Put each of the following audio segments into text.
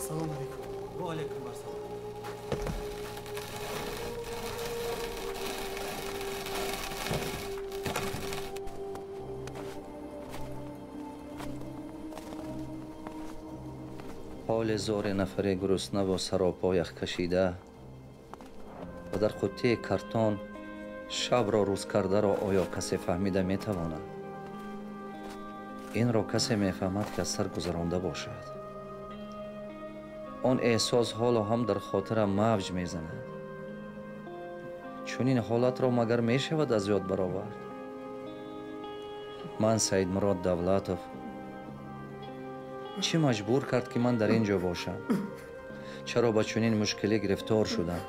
Ассалому алайкум. Ва алайкум ассалом. Ҳоли зори нафаре гуруснаву саропо ях кашида ва дар қуттии картон шабро рӯз кардаро оё касе фаҳмида метавонад? Инро касе мефаҳмад, ки аз сар гузаронда бошад. Он эҳсос ҳоло ҳам дар хотирам мавҷ мезанад. Чунин ҳолатро магар мешавад аз ёд баровард? Ман Саидмурод Давлатов чӣ маҷбур кард, ки ман дар ин ҷо бошам? Чаро ба чунин мушкилӣ гирифтор шудам?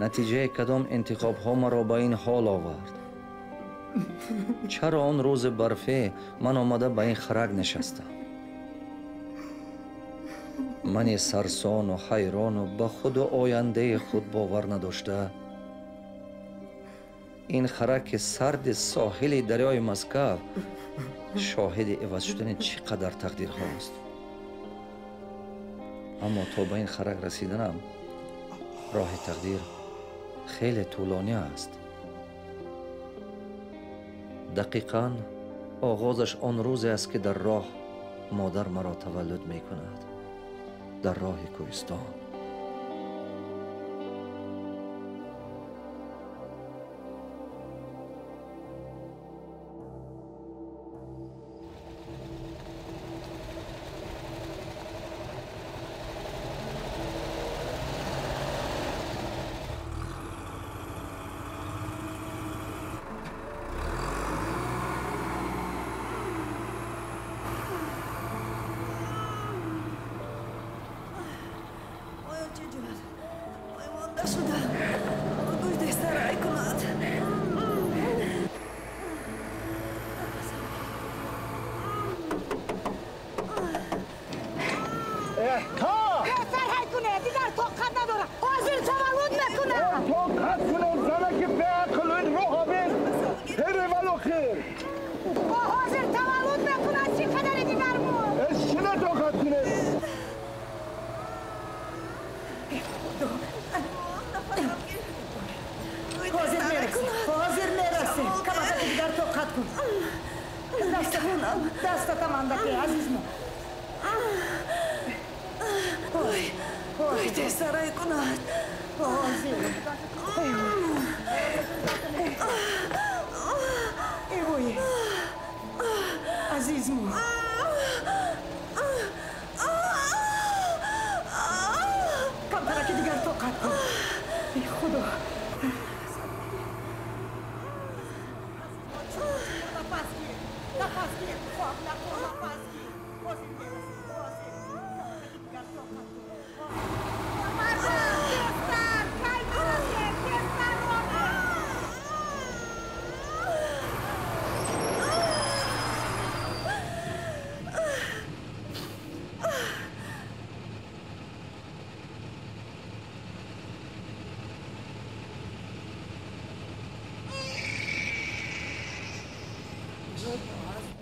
Натиҷаи кадом интихобҳо маро ба ин ҳол овард? Чаро он рӯзи барфе ман омада ба ин харак нишастам? Мани сарсону ҳайрону ба худу ояндаи худ бовар надошта, ин хараки сарди соҳили дарёи Москав шоҳиди иваз шудани чӣ қадар тақдирҳост. Аммо то ба ин харак расиданам роҳи тақдир хеле тӯлонӣ аст. Дақиқан оғозаш он рӯзе аст, ки дар роҳ модар маро таваллуд мекунад, дар роҳи кӯҳистон.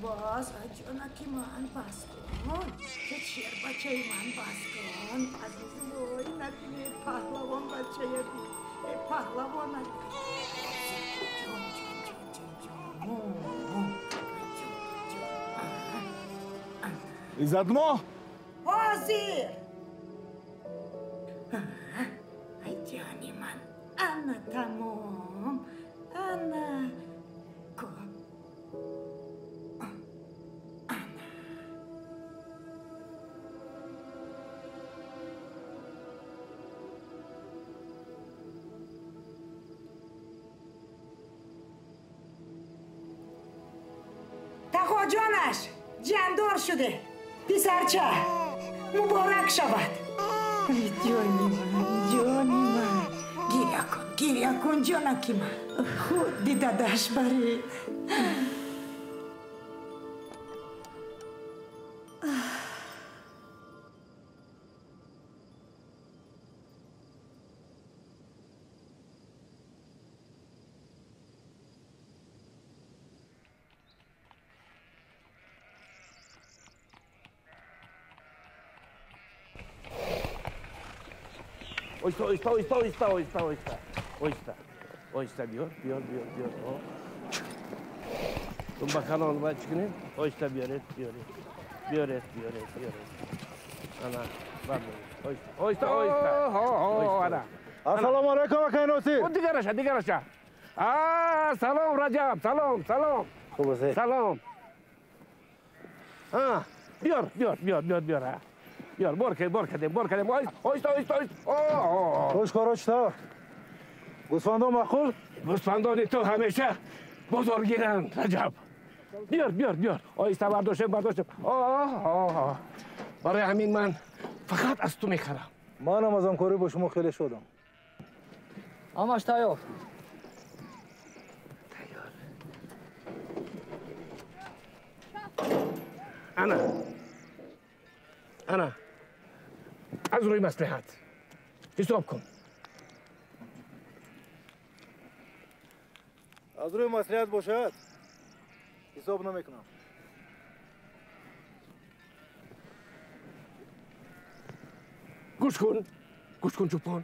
Боз ҷонаки ман бас кун, шербачаи ман бас кун, азизм, вой накунӣ, паҳлавон бачая, паҳлавон. Ҷон, ҷон, ҷон, ҷон, ҷон, ҷон. Иззатмо, ҳозир. Ай ҷони ман, ана тамом, ана. Ҷонаш ҷандор шуде, писарча, муборак шавад. Ҷони ман, ҷони ман, гиря кун, гиря кун, ҷонаки ман, худ дидадаш баред. Оҳиста, оҳиста, оҳиста, оҳиста, оҳиста, оҳиста. Оҳиста. Оҳиста биёр, биёр, биёр, биёр. Ба калон бояд чӣ кунем? Оҳиста биёред, биёред. Биёред, биёред, биёред. Ана, бардоред. Оҳиста, оҳиста, оҳиста. Ана. Ассалому алайкум, акай Носир. О, дигараша, дигараша. А, салом, Раҷаб, салом, салом. Хуб аст. Салом. А, биёр, биёр, биёр, биёр, биёр. Биёр, бор кардем, бор кардем, бор кардем. Оҳиста, оҳиста, оҳиста. О, Хуш коро чӣ тавр? Гӯсфандон маъқул? Гӯсфандони ту ҳамеша бозоргиранд, Раҷаб. Биёр, биёр, биёр. Оҳиста бардоштем, бардоштем. О, барои ҳамин ман фақат аз ту мехарам. Манам аз ҳамкорӣ бо шумо хеле шодам. Ҳамаш тайёр. Тайёр. Ана. Ана. Аз рӯи маслиҳат. Ҳисоб кун. Аз рӯи маслиҳат бошад, ҳисоб намекунам. Гӯш кун, гӯш кун, чӯпон.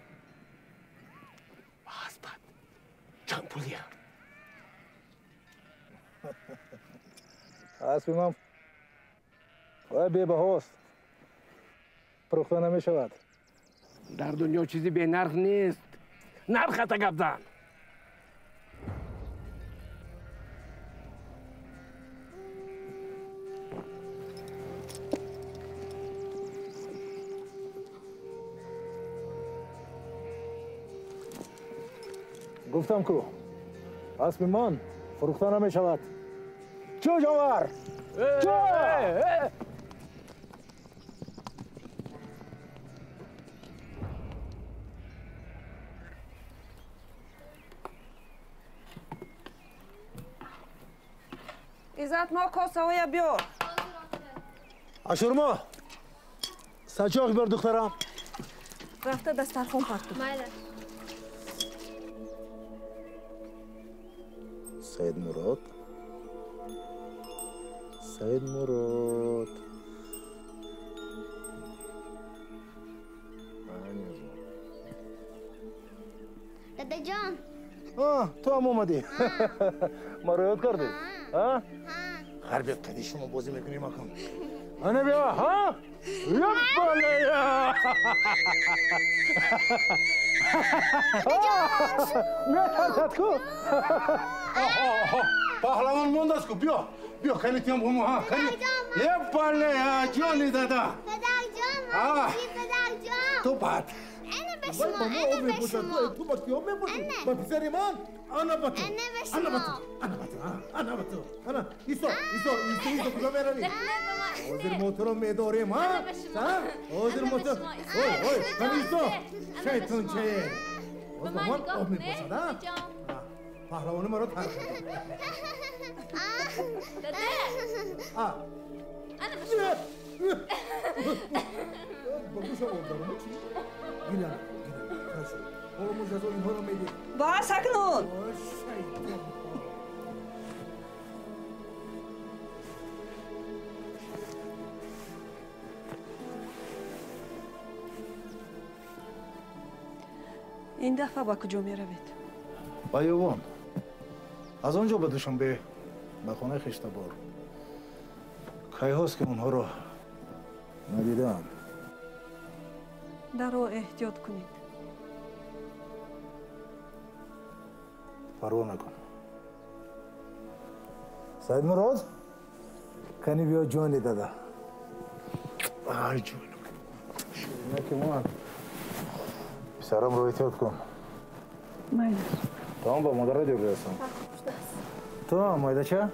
Аспат чанд пулия? Аспи ман вай бебаҳост, фурӯхта намешавад. Дар дунё чизи бенарх нест. Нархата гап зан. Гуфтам ку, аспи ман фурӯхта намешавад. Чӯ, ҷонвар? Чӯ! Иззат, мо косаҳоя биёр. Ашурмо, сачоқ биёр, духтарам. Рафта дастархон парту. Майла. Саид Мурод, Саид Мурод. Дадаҷон. Ту ҳам омадӣ? Маро ёд кардӣ? Ҳар биёд қади шумо бозӣ мекунем акун. Ана биё, ҳа? Ёппалая! Метарсад ку? Паҳлавон мондааст ку, биё, биё, кани тиям бо мо, ҳа, кани. Ёппалая, ҷони дада. Падарҷон, падарҷон. Ту бад. Ана ба шумо, ана ба шумо. Ту ба киё мебошӣ? Ба писари ман? Ана ба ту. Ана ба шумо. Ана ба ту, ана ба ту, ана. Исо, Исо, Исо, Исо, куҷо меравӣ? Ҳозир мо туро медорем, ҳа? Ҳозир мо ту. Ой, ой, кани Исо. Шайтончае. Боз ба ман об мепошад, а? Паҳлавони маро тарк кард. Дада. Ана ба шумо. Ба гӯша об дарома чӣ? Гиря, гиря. Хорошо. Ҳоло мо ҷазо инҳоро медиҳем. Бас акнун. Шайтон. Ин дафъа ба куҷо меравед? Ба Ёвон. Аз он ҷо ба Душанбе, ба хонаи хештабор. Кайҳост ки онҳоро надидаам. Дар роҳ эҳтиёт кунед. Парво накун. Саидмурод, кани биё, ҷони дада. Ай, ҷон. Ширинаки ман. Писарамро эҳтиёт кун. Майли. Тамом, ба модарат ёд бирасам. Ту ҳам, майдача?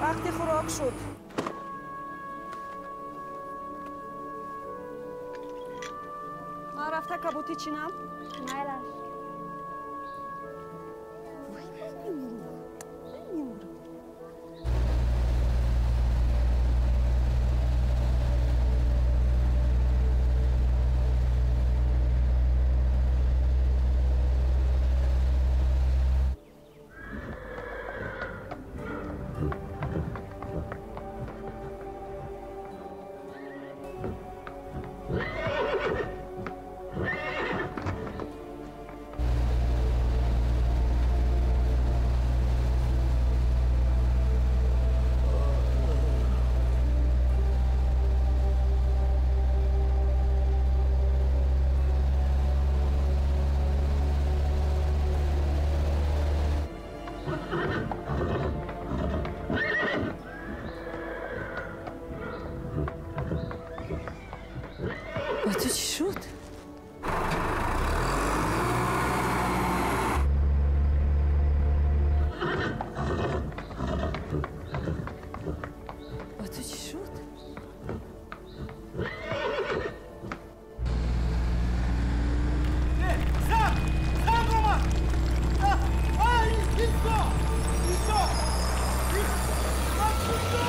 Вақти хӯрок шуд. Каботи чинам? Майлаш. Вой, ман мемурам. Ман мемурам. Ба ту чӣ шуд? Ба ту чӣ шуд? Зан! Зан омад! Ай, Исо! Исо! Исо!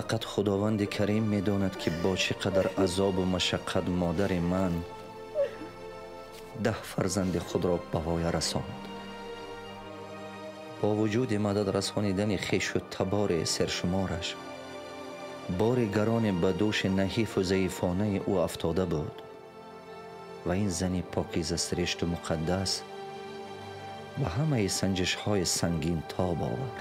Фақат Худованди Карим медонад, ки бо чӣ қадар азобу машаққат модари ман 10 фарзанди худро ба воя расонд. Бо вуҷуди мадад расонидани хешу табори сершумораш, бори гароне ба дӯши наҳифу заифонаи ӯ афтода буд ва ин зани покизасиришту муқаддас ба ҳамаи санҷишҳои сангин тоб овард.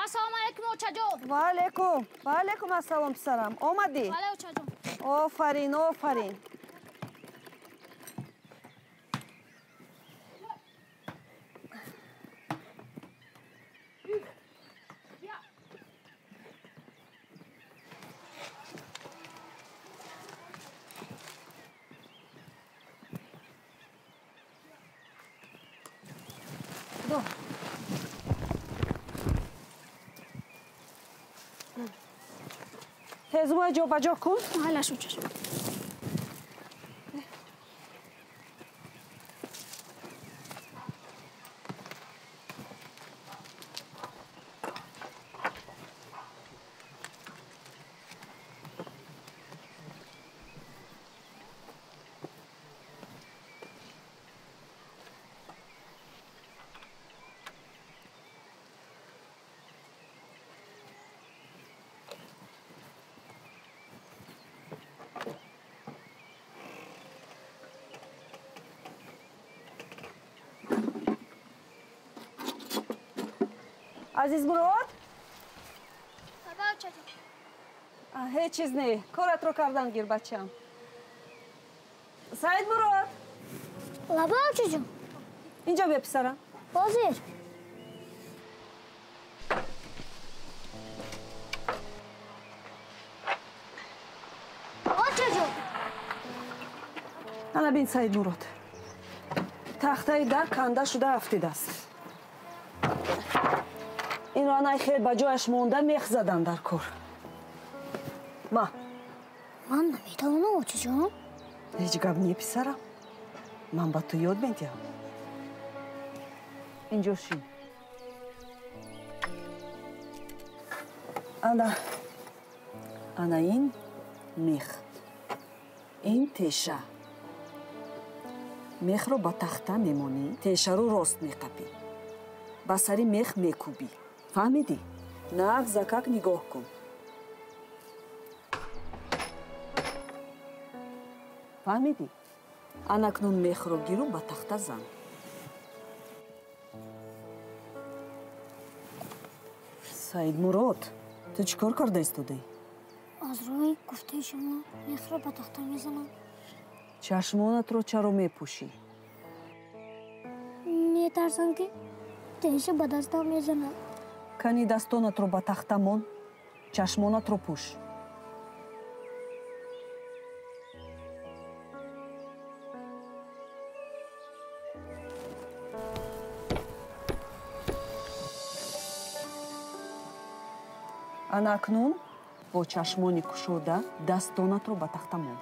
Ассалому алайкум, очаҷон. Ва алайкум. Ва алайкум ассалом, писарам. Омадӣ? Бале, очаҷон. Офарин, офарин. Ҳезумои ҷобаҷо кун. Ҳалаш, очаҷон. Азизмурод? Баба, очаҷон. Ҳеҷ чиз не. Коратро кардан гир, бачам. Саидмурод? Лаба, очаҷон. Инҷо бия, писарам. Ҳозир. Очаҷон. Ана бин, Саидмурод. Тахтаи дар канда шуда афтидааст. Инро анай хел ба ҷояш монда мех задан дар кор. Ма. Ман наметавонам, очаҷон. Ҳеҷ гап не, писарам. Ман ба ту ёд медиҳам. Инҷо шин. Ана. Ана ин мех. Ин теша. Мехро ба тахта мемонӣ, тешаро рост меқапӣ. Ба сари мех мекӯбӣ. Фаҳмидӣ? Нағз закак нигоҳ кун. Фаҳмидӣ? Анакнун мехро гиру ба тахта зан. Саидмурод, ту чӣ кор карда истодаӣ? Аз рӯи гуфтаи шумо мехро ба тахта мезанам. Чашмонатро чаро мепӯшӣ? Метарсам, ки теша ба дастам мезанад. Кани дастонатро ба тахта мон, чашмонатро пӯш. Ана акнун бо чашмони кушода дастонатро ба тахта мон.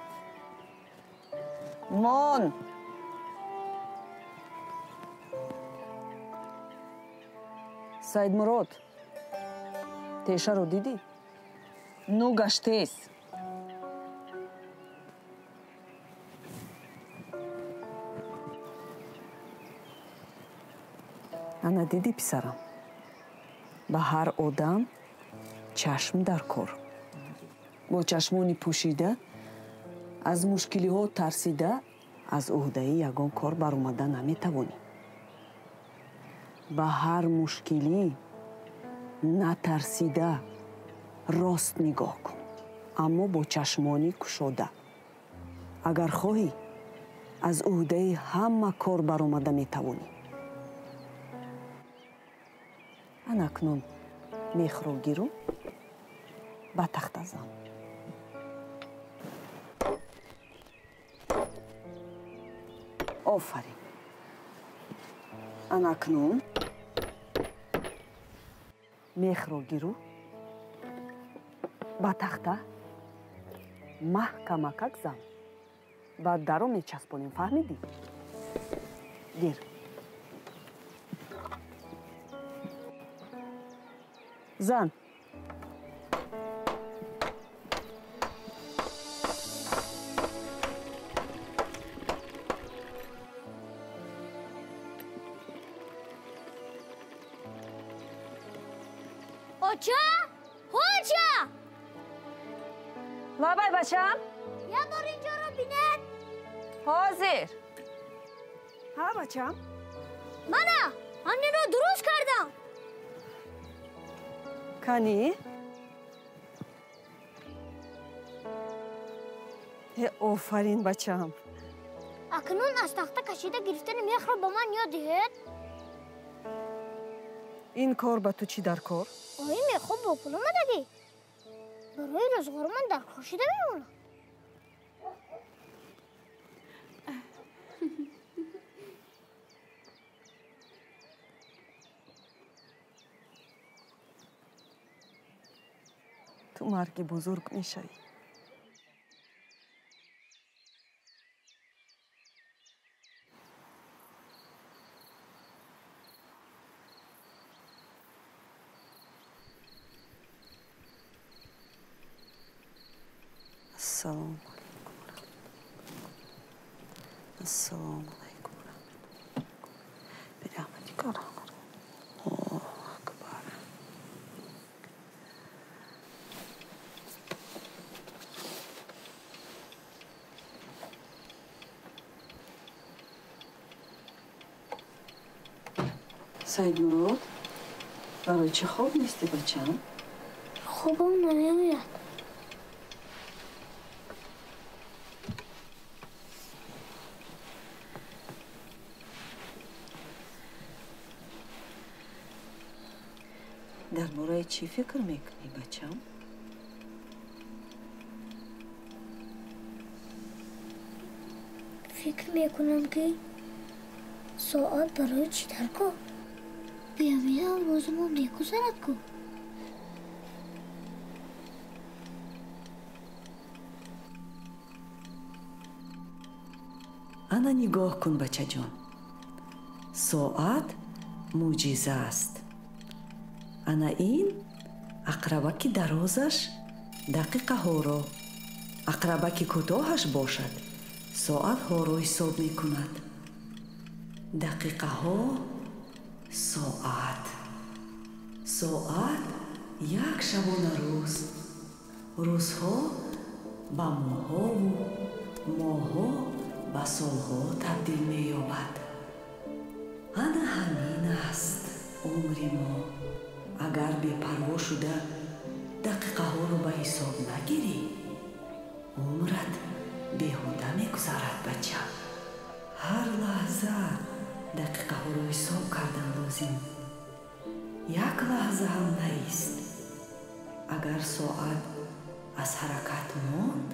Мон! Саидмурод, тешаро дидӣ? Ну гаштес. Ана дидӣ, писарам, ба ҳар одам чашм дар кор. Бо чашмони пӯшида, аз мушкилиҳо тарсида, аз ӯҳдаи ягон кор баромада наметавонӣ. Ба ҳар мушкилӣ натарсида рост нигоҳ кун, аммо бо чашмони кушода. Агар хоҳӣ, аз ӯҳдаи ҳама кор баромада метавонӣ. Ана акнун мехро гиру ба тахта зан. Офарин. Ана акнун мехро гиру Ба тахта маҳкамакак зан. Баъд даро мечаспонем, фаҳмидӣ? Гир. Зан. Оча! Оча! Лабай, бачам? Я бор инҷоро бинед. Ҳозир. Ҳа, бачам? Мана, ҳаминро дуруст кардам. Кани? Офарин, бачам. Акнун аз тахта кашида гирифтани мехро ба ман ёд диҳед. Ин кор ба ту чӣ дар кор? Ои мехо бо пул омадагӣ. Барои рӯзғорман дар кор шида мемонад. Ту марги бузург мешавӣ. Ассалому алайкум. Ассалому алайкум. Бирахматика. Аллоҳу акбар. Саидмурод, барои чӣ хоб нестӣ, бачам? Хобам намеояд. Дар бораи чӣ фикр мекунӣ, бачам? Фикр мекунам, ки соат барои чӣ дар кор? Биямиам рӯзумон мегузарад ку. Ана нигоҳ кун, бачаҷон. Соат мӯъҷиза аст. Ана ин ақрабаки дарозаш дақиқаҳоро, ақрабаки кӯтоҳаш бошад, соатҳоро ҳисоб мекунад. Дақиқаҳо, соат. Соат як шабонарӯз, рӯзҳо ба моҳову моҳҳо ба солҳо табдил меёбад. Ана ҳамин аст умри мо. Агар бепарво шуда дақиқаҳоро ба ҳисоб нагирӣ, умрат беҳуда мегузарад, бача. Ҳар лаҳза дақиқаҳоро ҳисоб кардан лозим. Як лаҳза ҳам наист. Агар соат аз ҳаракат монд,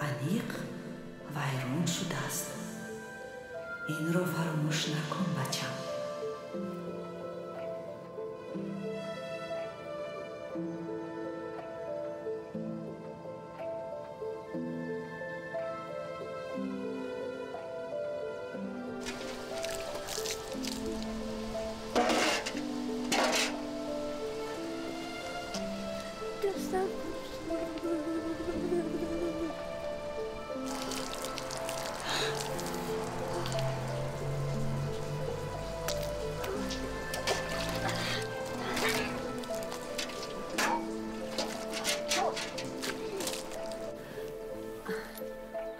аниқ вайрон шудааст. Инро фаромӯш накун, бачам.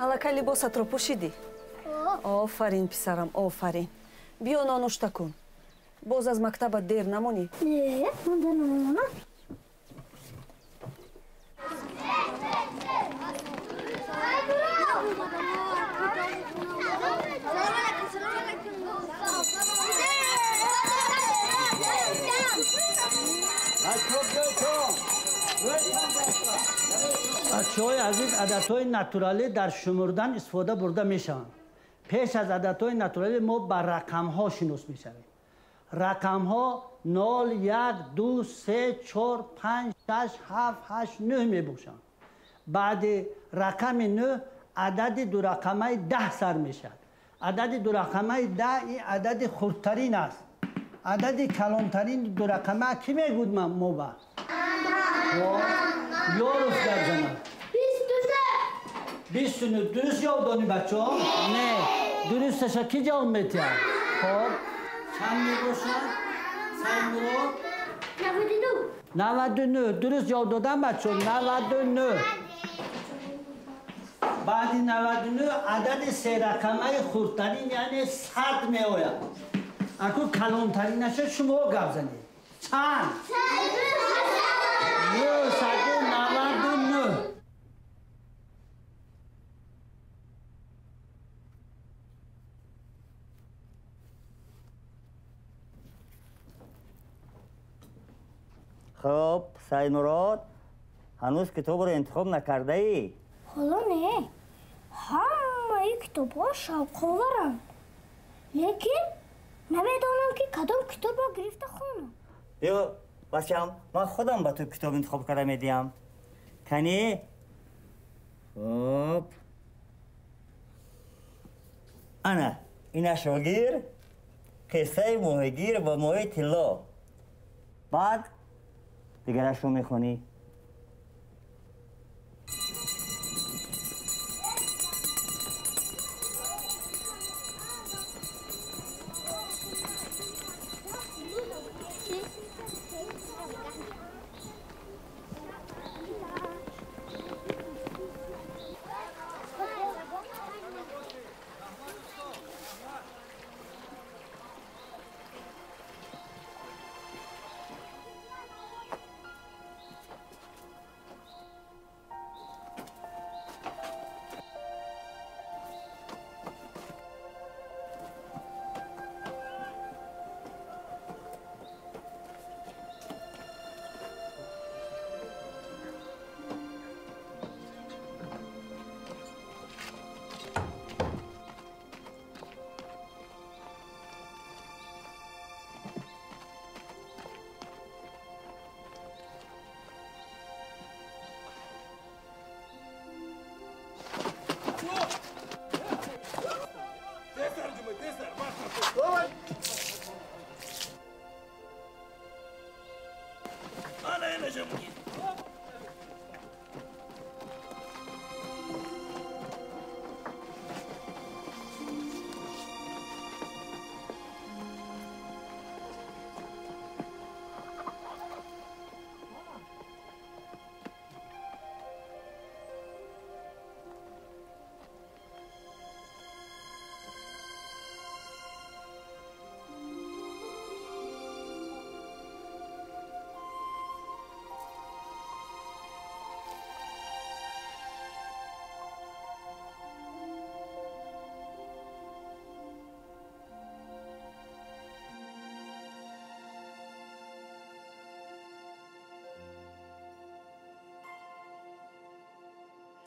Аллакай либосатро пӯшидӣ? Офарин, писарам, офарин. Биё нонушта кун. Боз аз мактабат дер намонӣ? Не, ман дер намемонам. Бачаҳои азиз, ададҳои натуралӣ дар шумурдан истифода бурда мешаванд. Пеш аз ададҳои натуралӣ мо ба рақамҳо шинос мешавем. Рақамҳо 0, 1, 2, 3, 4, 5, 6, 7, 8, 9 мебошанд. Баъди рақами 9 адади дурақамаи 10 сар мешавад. Адади дурақамаи 10 ин адади хурдтарин аст. Адади калонтарин дурақама кӣ мегӯд мо ба? Ёрус гап занад. 29. Дуруст ҷавоб донӣ бачаҳо? Не. Дурусташа кӣ ҷавоб метиҳад? Хоб, чанд мебошад? Саймурод? 99. 99. Дуруст ҷавоб додам бачаҳо? 99. Баъди 99 адади серақамаи хурдтарин яъне 100 меояд. Аку калонтаринаша шумо гап занед. Чанд? 999. خب سید مراد هنوز کتاب رو انتخاب نکرده ای؟ حالا نه، همه کتاب ها شوق آورند، لیکن نمیدانم که کدام کتاب را گرفته خوانم. بیا بچم، من خودم به تو کتاب انتخاب کرده میدیم. کنی؟ خب انا اینا شاگیر قصه ماهیگیر و ماهی طلا. بعد دیگرش رو میخونی.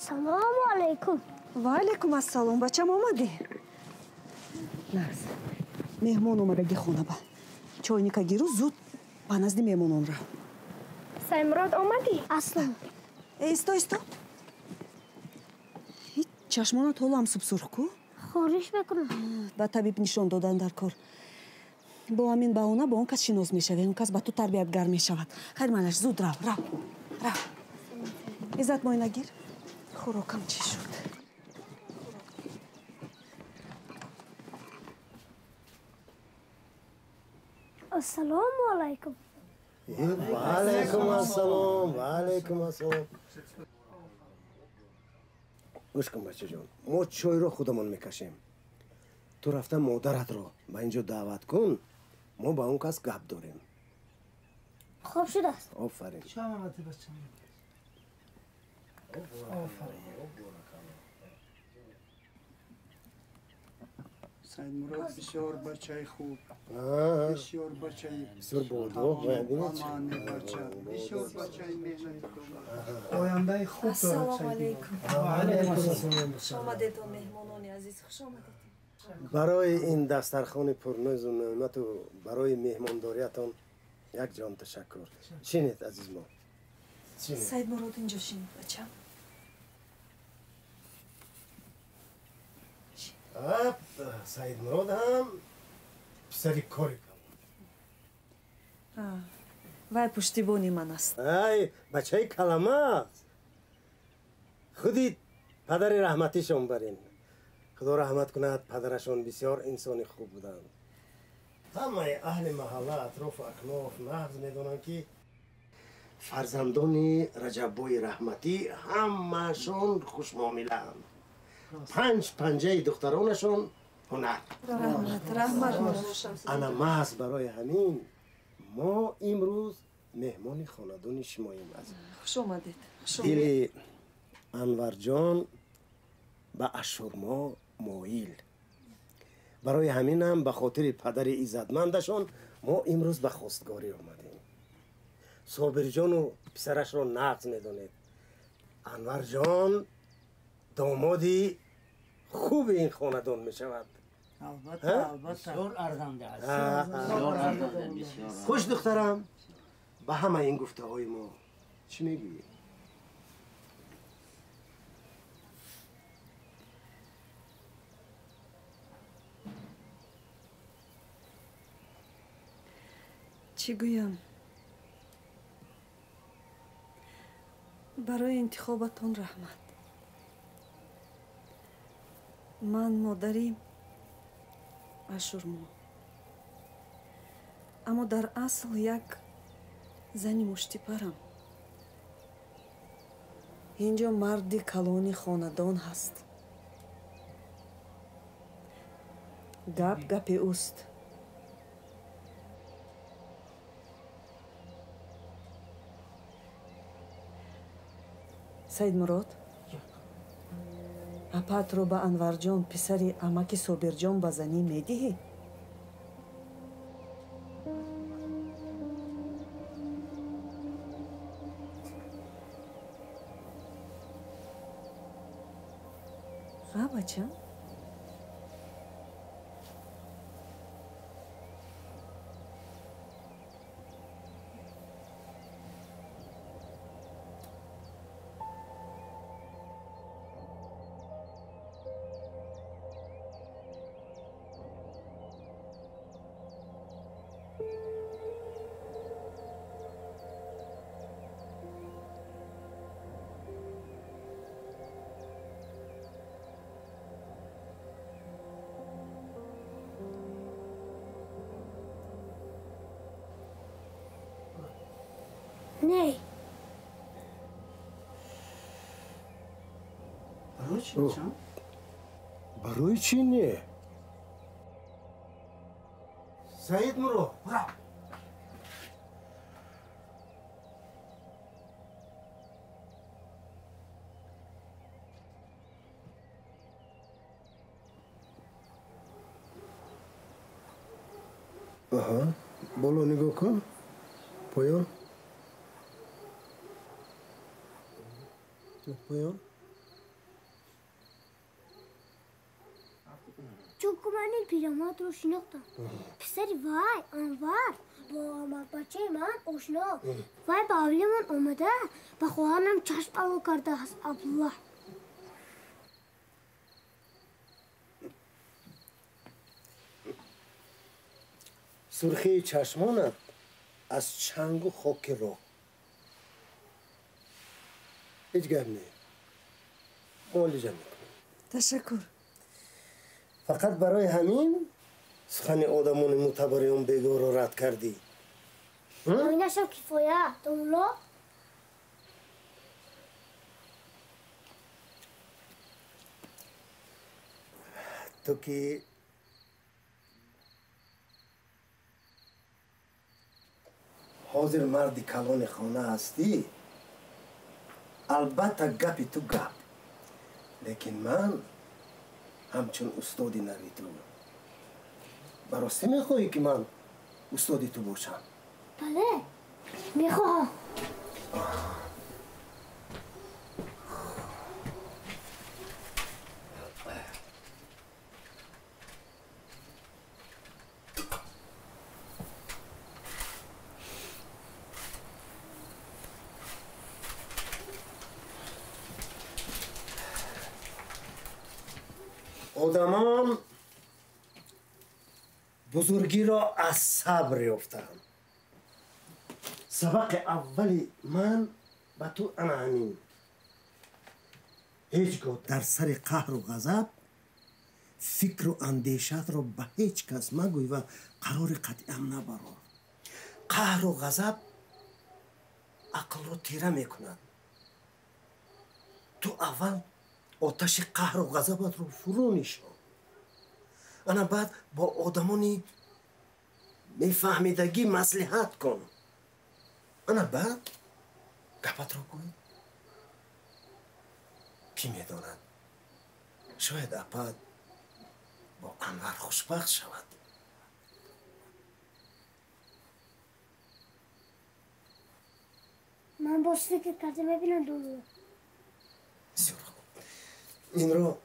Салому алайкум. Ва алайкум ассалом. Бачам, омадӣ? Нағз. Меҳмон омадаги хона ба. Чойника гиру, зуд ба назди меҳмонон рав. Саймурод, омадӣ? Аслан. Исто, исто. Ҳеҷ чашмонат ҳоло ҳам субсурх ку? Хориш мекунам. Ба табиб нишон додан дар кор. Бо ҳамин баҳона бо он кас шинос мешавӣ, он кас ба ту тарбиятгар мешавад. Хайр, манаш, зуд рав, рав, рав. Иззат, моинагир. Хӯрокам чӣ шуд? Ассалому алайкум. Ва алайкум ассалом, ва алайкум ассалом. Гӯш кун, бачаҷон, мо чойро худамон мекашем. Ту рафта модаратро ба инҷо даъват кун, мо ба он кас гап дорем. Хоб шудааст. Офарин. Чамати бачам. Офарин. Саидмурод бисёр бачаи хуб, бисёр бачаи бисёр боодоб, амани бача, бисёр бачаи меҳнатикор, ояндаи хуб дорад. Ассалому алайкум. Ва алайкум ассалом. Хуш омадедон, меҳмонони азиз, хуш омадед. Барои ин дастархони пурнӯзу неъмату барои меҳмондориятон Як ҷон ташаккур. Шинед, азиз мо. Саидмурод, инҷо шинед, бачам. Саидмурод ҳам писари кори калон. Вай пуштибони ман аст. Ай, бачаи калама аст. Худи падари раҳматишон барин. Худо раҳмат кунад, падарашон бисёр инсони хуб буданд. Ҳамаи аҳли маҳалла, атрофу акноф нағз медонанд, ки фарзандони Раҷаббои раҳматӣ ҳамаашон хушмуомилаанд. 5 панҷаи духтаронашон ҳунар. Раҳмат. Ана маҳз барои ҳамин мо имрӯз меҳмони хонадони шумоем, азиз. Хуш омадед. Дили Анварҷон ба Ашурмо моил. Барои ҳаминам ба хотири падари иззатмандашон мо имрӯз ба хостгорӣ омадем. Собирҷону писарашро нағз медонед. Анварҷон домоди хуби ин хонадон мешавад. Албатта, албатта. Бисёр арзанда аст. Хуш, духтарам, ба ҳамаи ин гуфтаҳои мо чӣ мегӯӣ? Чӣ гӯям? Барои интихобатон раҳмат. Ман модари Ашурмо, аммо дар асл як зани муштипарам. Инҷо марди калони хонадон ҳаст. Гап гапи ӯст. Саидмурод, апаатро ба Анварҷон, писари амаки Собирҷон, ба занӣ медиҳӣ? Ҳа, бачам? Не. Барои чӣ не? Саидмурод, аҳа, боло нигоҳ кун, поён. Поён. Чунки ман ин пирамардро шинохтам. Писари вай, Анвар, бо амакбачаи ман ошно. Вай ба ҳавлимон омада, ба хоҳарам чашм ало кардааст, Абдуллоҳ. Сурхии чашмонат аз чангу хоки роҳ. Ҳеҷ гап не. Муолиҷа мекунем. Ташаккур. Фақат барои ҳамин сухани одамони мӯътабари он бегоҳро рад кардӣ? Оинашам кифоя, домулло. Ту ки ҳозир марди калони хона ҳастӣ, албатта гапи ту гап, лекин ман ҳамчун устоди нави ту. Ба ростӣ мехоҳӣ, ки ман устоди ту бошам? Бале, мехоҳам. Одамон бузургиро аз сабр ёфтаанд. Сабақи аввали ман ба ту ана ҳамин. Ҳеҷ гоҳ дар сари қаҳру ғазаб фикру андешаатро ба ҳеҷ кас магӯй ва қарори қатъиам набарор. Қаҳру ғазаб ақлро тира мекунад. Ту аввал оташи қаҳру ғазабатро фурӯ нишон. Ана баъд бо одамони мефаҳмидагӣ маслиҳат кун. Ана баъд гапатро гӯй. Кӣ медонад, шояд апат бо Анвар хушбахт шавад. Ман боз фикр карда мебинам, донула. Бисёр хуб. Инро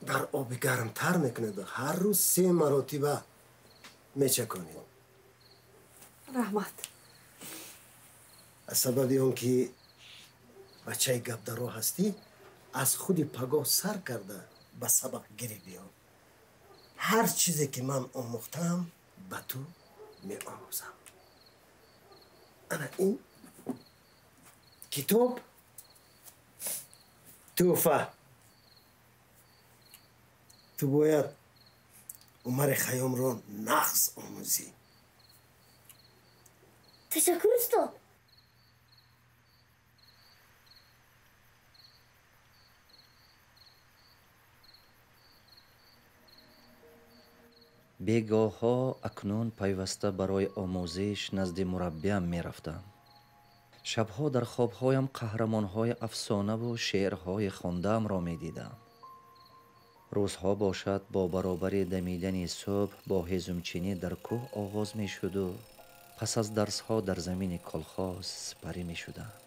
дар оби гармтар мекунед ва ҳар рӯз 3 маротиба мечаконед. Раҳмат. Аз сабаби он ки бачаи гапдаро ҳастӣ, аз худи пагоҳ сар карда ба сабақгирӣ биё. Ҳар чизе ки ман омӯхтаам, ба ту меомӯзам. Ана ин китоб тӯҳфа. Ту бояд Умари Хайёмро нағз омӯзӣ. Ташаккур, устод. Бегоҳҳо акнун пайваста барои омӯзиш назди мураббиам мерафтам. Шабҳо дар хобҳоям қаҳрамонҳои афсонаву шеърҳои хондаамро медидам. Рӯзҳо бошад бо баробари дамидани субҳ бо ҳезумчинӣ дар кӯҳ оғоз мешуду пас аз дарсҳо дар замини колхоз сипарӣ мешуданд.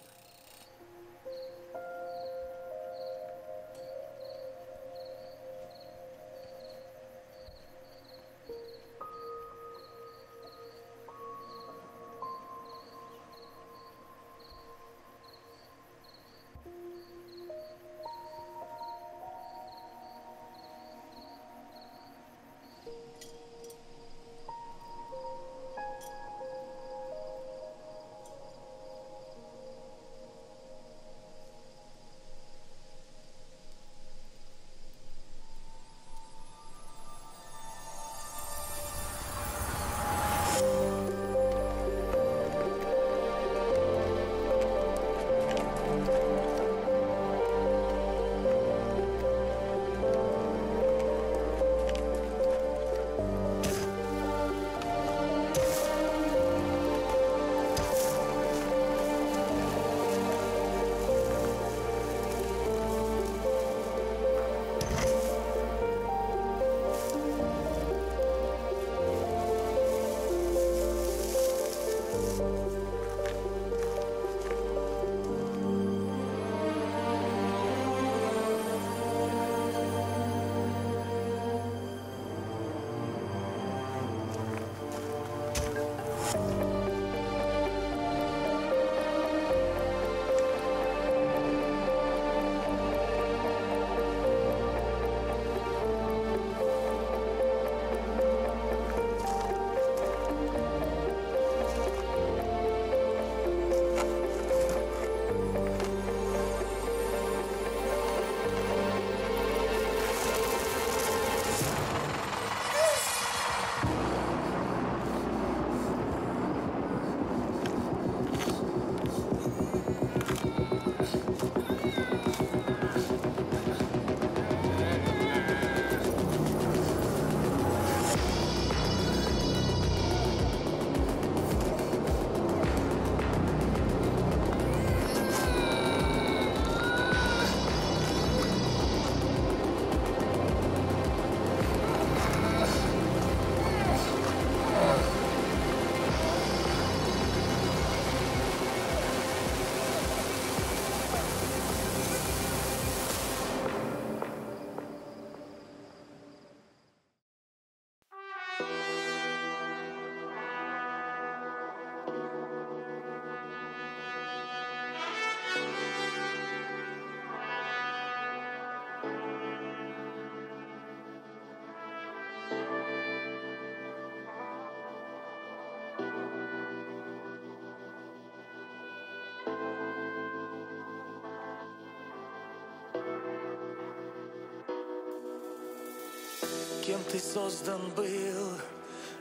Кем ты создан был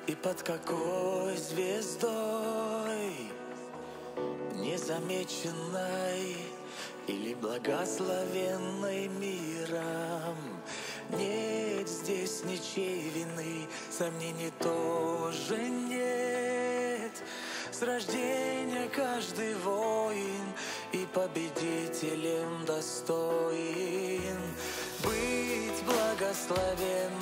и под какой звездой, незамеченной или благословенной миром. Нет здесь ничьей вины, сомнений тоже нет. С рождения каждый воин и победителем достоин быть благословенным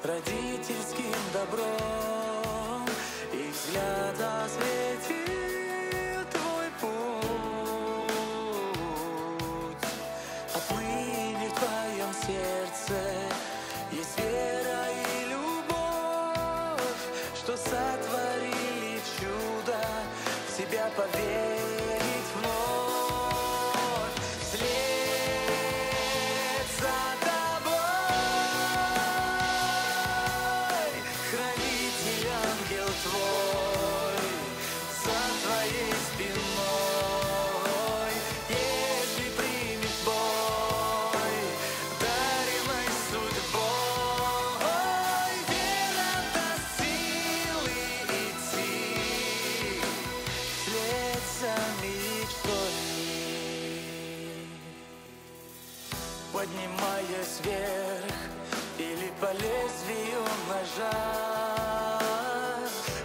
родительским добром, и взгляд осветил твой путь. Отныне в твоем сердце есть вера и любовь, что сотворили чудо, в себя поверить вновь. Вслед за тобой, хранитель ангел твой, за твоей спиной. Если примешь бой, даренной судьбой, вера даст силы идти вслед за мечтой. Поднимаясь вверх или по лезвию ножа,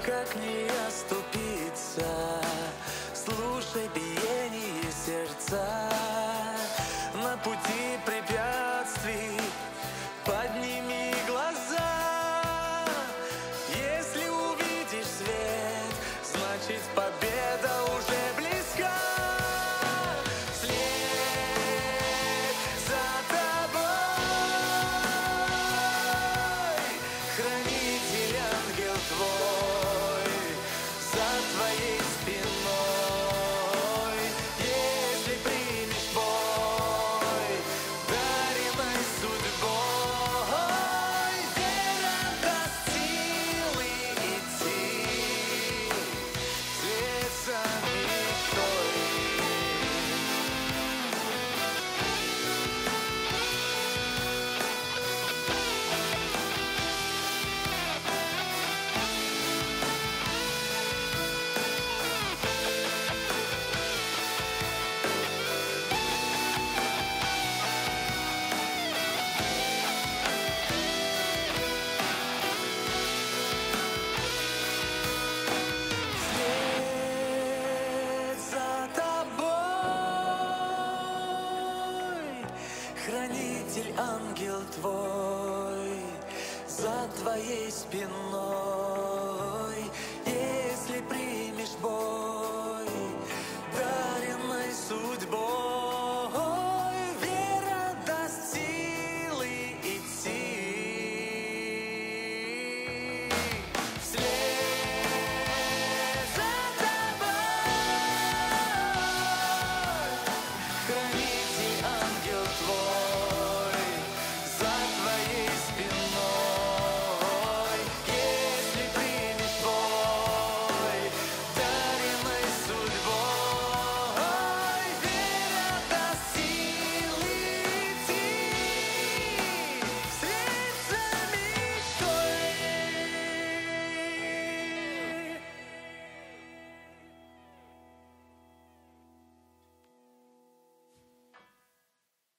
как не оступиться, слушай биение сердца. На пути препятствий подними глаза. Если увидишь свет, значит победа уже близка. Вслед за тобой, хранитель ангел твой, за твоей спиной. Если примешь бой, даренной судьбой, вера даст силы идти вслед за мечтой. Вслед за тобой, хранитель ангел твой, за твоей спиной.